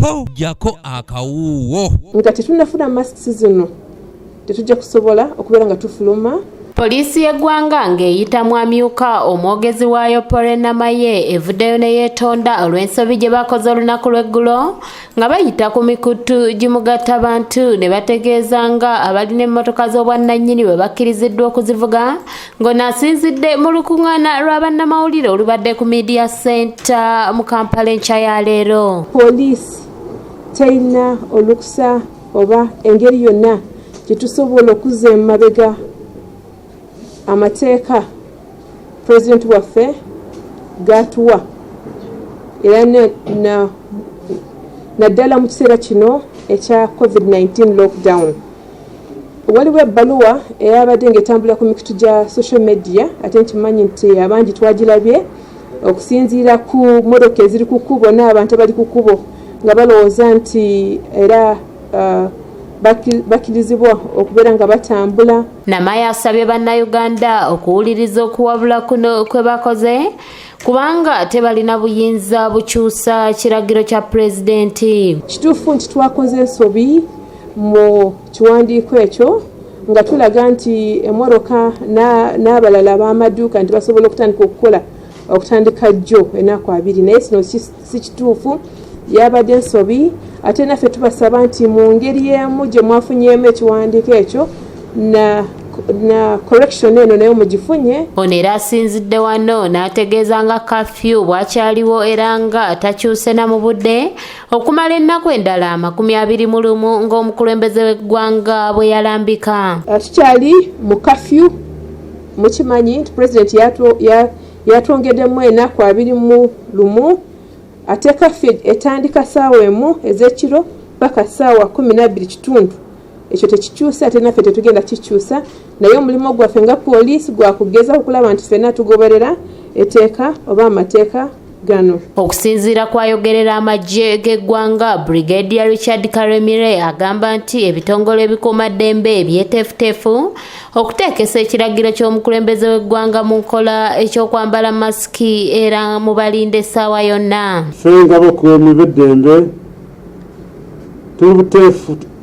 Ho, ggyako akawuuwo. Nga tetunnafuna masks zino, tetujja kusobola okubeera nga tufuluma. Poliisi y'eggwanga ng'eyita mu amyuka omwogezi waayo Polly Namaye evuddeyo ne yeetonda olw'ensobi gye bakoze olunaku lw'eggulo nga bayita ku mikutu gimugattabantu ne bategeeza nga abalina emmotoka z'obwannannyini bwe bakkiriziddwa okuzivuga, ng'ono asinzidde mu lukuŋŋaana lwa bannamawulire olubadde ku Media Center mu Kampala enkya ya leero. Poliisi terina olukusa oba engeri yonna gye tusobola okuzza emabega amateeka pulezidenti waffe gatuwa, era naddala mu kiseera kino ekya COVID-19 lockdown. Waliwo ebbaluwa eyabadde ng'etambulira ku mikutu gya social media, ate nkimanyi nti abangi twagirabye, okusinziira ku mmotoka eziri ku kkubo n'abantu abali ku kkubo nga balowooza nti era bakkirizibwa okubeera nga batambula. Namaye asabye bannayuganda okuwuliriza okuwabula kuno kwe bakoze, kubanga tebalina buyinza bukyusa kiragiro kya pulezidenti. Kituufu nti twakoze ensobi mu kiwandiiko ekyo nga tulaga nti emmotoka n'abalala ab'amaduuka nti basobola okutandika okukola okutandika jjo ennaku 20, naye kino si kituufu, yabadde ensobi. Ate naffe tubasaba nti mu ngeri emu gye mwafunyeemu ekiwandiiko ekyo na correction eno nayo mugifunye. Ono era asinzidde wano n'ategeeza nga kafyu bw'akyaliwo era nga takyuse na mu budde okumala ennaku endala 21 ng'omukulembeze w'eggwanga bwe yalambika. Tukyali mu kafyu, mukimanyi nti pulezidenti yatwongeddemu ennaku 21, ate kafyu etandika ssaawa 1 ez'ekiro paka ssaawa 12 kitundu. Ekyo tekikyusa, ate naffe tetugenda kikyusa, naye omulimu gwaffe nga poliisi gwakugeza okulaba nti ffenna tugoberera etteeka oba amateeka gano. Okusinziira kw'ayogerera amagye g'eggwanga, Brigadier Richard Karemire, agamba nti ebitongole ebikuumaddembe byeteefuteefu okuteekesa ekiragiro ky'omukulembeze w'eggwanga mu nkola ekyokwambala masiki, era mubalinde essaawa yonna. Ffe ng'abakuumi b'eddembe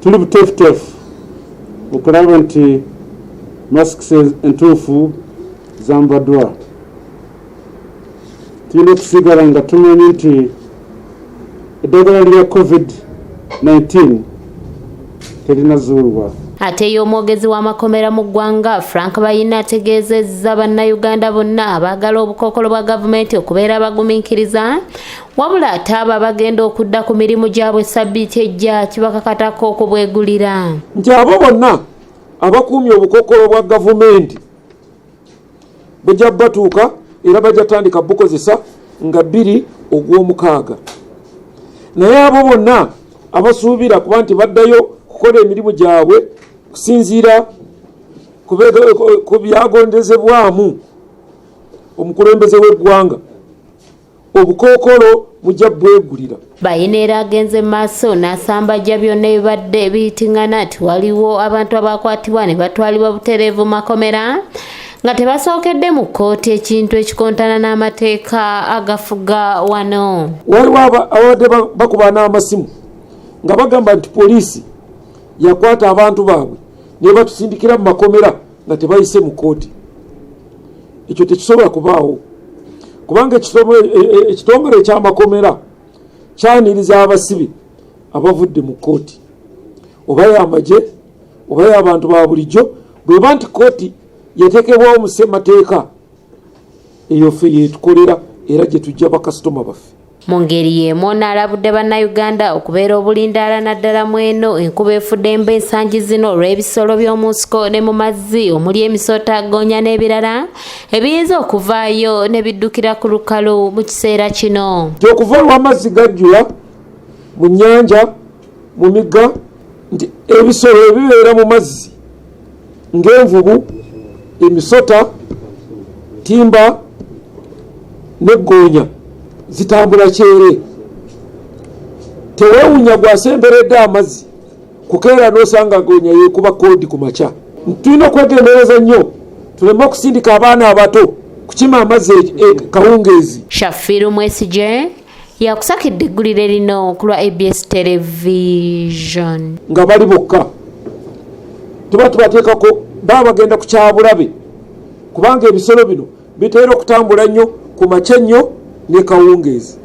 tuli buteefuteefu okulaba nti masks entuufu zambaddwa. Tulina okusigala nga tumanyi nti eddagala lya COVID-19 terinazuulwa. Ate ye omwogezi w'amakomera mu ggwanga, Frank Bayina, ategeezezza bannayuganda bonna abaagala obukookolo bwa gavumenti okubeera abagumiikiriza, wabula ate abo abagenda okudda ku mirimu gyabwe sabbiiti ejja kibakakatako okubwegulira. Nti abo bonna abakuumye obukookolo bwa gavumenti bujja batuuka era bajja tandika bukozesa nga 2 ogw'omukaaga, naye abo bonna abasuubira kuba nti baddayo kukola emirimu gyabwe kusinziira ku byagondezebwamu omukulembeze w'eggwanga, obukookolo mujja bwegulira. Bayina era agenze maaso n'asambajja byonna ebibadde biyitiŋŋana nti waliwo abantu abakwatibwa ne batwalibwa butereevu makomera nga tebasookedde mu kkooti, ekintu ekikontana n'amateeka agafuga wano. Waliwo ababadde bakuba n'amasimu nga bagamba nti poliisi yakwata abantu baabwe ne batusindikira mu makomera nga tebayise mu kkooti. Ekyo tekisobola kubaawo, kubanga ekitongole ekyamakomera kyaniriza abasibe abavudde mu kkooti, oba yamagye oba y'abantu ba bulijjo. Bweba nti kkooti yateekebwawo mu ssemateeka, eyo ffe yetukolera era gye tujja bakasitoma baffe. Mu ngeri y'emu, ono alabudde bannayuganda okubeera obulindaala, naddala mu eno enkuba efudde emba ensangi zino, olw'ebisolo by'omu nsiko ne mu mazzi omuli emisota, goonya n'ebirala ebiyinza okuvaayo ne biddukira ku lukalu mu kiseera kino. Nti okuva olw'amazzi gajjula mu nnyanja, mu migga, nti ebisolo ebibeera mu mazzi ng'envubu, emisota, timba n'eggoonya zitambula kyere. Teweewunya gwasemberedde amazzi kukeera n'osanga goonya yeekuba koodi ku makya. Tulina okwegendereza nnyo tuleme okusindika abaana abato kukima amazzi kawungeezi. Shafiru Mwesije, Yakusakidde eggulire lino ku lwa ABS Television. Nga bali bokka tuba tubateekako, baba bagenda ku kyabulabe, kubanga ebisolo bino bitera okutambula nnyo ku makya ennyo ne kawungeezi.